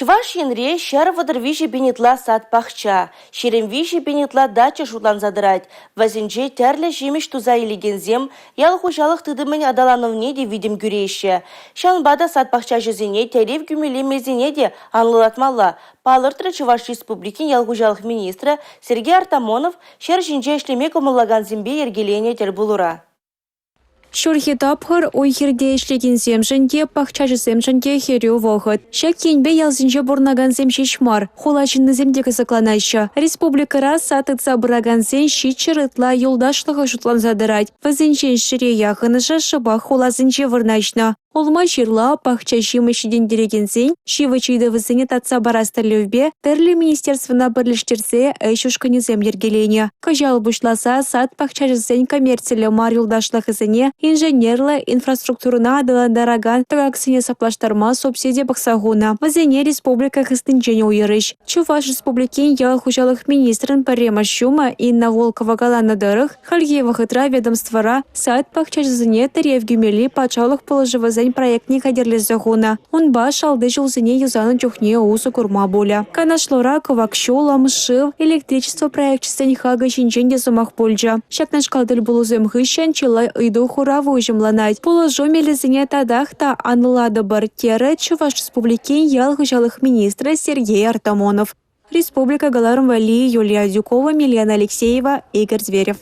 Чӑваш Енре 133 пин ытла сад-пахча, 23 пин ытла дача шутланса тӑрать. Вӗсенче тӗрлӗ ҫимӗҫ туса илекенсем ял хуҫалӑх тытӑмӗн аталанӑвне те витӗм кӳреҫҫӗ. Ҫавӑнпа та сад-пахчаҫӑсене тӗрев кӳмелли мелсене те анлӑлатмалла, палӑртрӗ Чӑваш Республикин ял хуҫалӑх министрӗ Сергей Артамонов ҫӗр ҫинче ӗҫлеме кӑмӑллакансемпе йӗркеленӗ тӗл пулура. Ҫурхи тапхӑр уй-хирте ӗҫлекенсемшӗн те, пахчаҫӑсемшӗн те хӗрӳ вӑхӑт. Ҫак енпе ялсенче пурӑнакансем ҫеҫ мар, хула ҫыннисем те кӑсӑкланаҫҫӗ. Республикӑра сад тытса пыракансен 700 ытла юлташлӑхӗ шутланса тӑрать. Вӗсенчен ҫӗре яхӑнӑшӗ шӑпах хуласенче вырнаҫнӑ. Улма-ҫырла, пахча ҫимӗҫ ҫитӗнтерекенсен ҫивӗч ыйтӑвӗсене татса парас тӗллевпе тӗрлӗ министерствӑна пӗрлештерсе ӗҫ ушкӑнӗсем йӗркеленӗ. Кӑҫал пуҫласа сад-пахчаҫӑсен коммерциллӗ мар юлташлӑхӗсене инженерлӑ инфраструктурӑна аталантаракан тӑкаксене саплаштарма субсиди пӑхса хунӑ. Вӗсене республика хыснинчен уйӑрӗҫ. Чӑваш Республикин ял хуҫалӑх министрӗн пӗрремӗш ҫумӗ Инна Волкова каланӑ тӑрӑх, Хальхи вӑхӑтра ведомствӑра сад-пахчаҫӑсене тӗрев кӳмелли патшалӑх пулӑшӑвӗсен проектне хатӗрлесе хунӑ. Унпа шалти ҫулсене юсанӑ чухне усӑ курма пулӗ. Канашлура кӑвак ҫулӑм, шыв, электричество проекчӗсен хакӗ ҫинчен те сӑмах пулчӗ. Ҫакнашкал тӗл пулусем хыҫҫӑн чылай ыйту хуравӗ уҫӑмланать. Пулӑшу мелӗсене татах та анлӑлатӑпӑр, терӗ Чӑваш Республикин ял хуҫалӑх министрӗ Сергей Артамонов. Республика кӑларӑм валли Юлия Адюкова, Милена Алексеева, Игорь Зверев.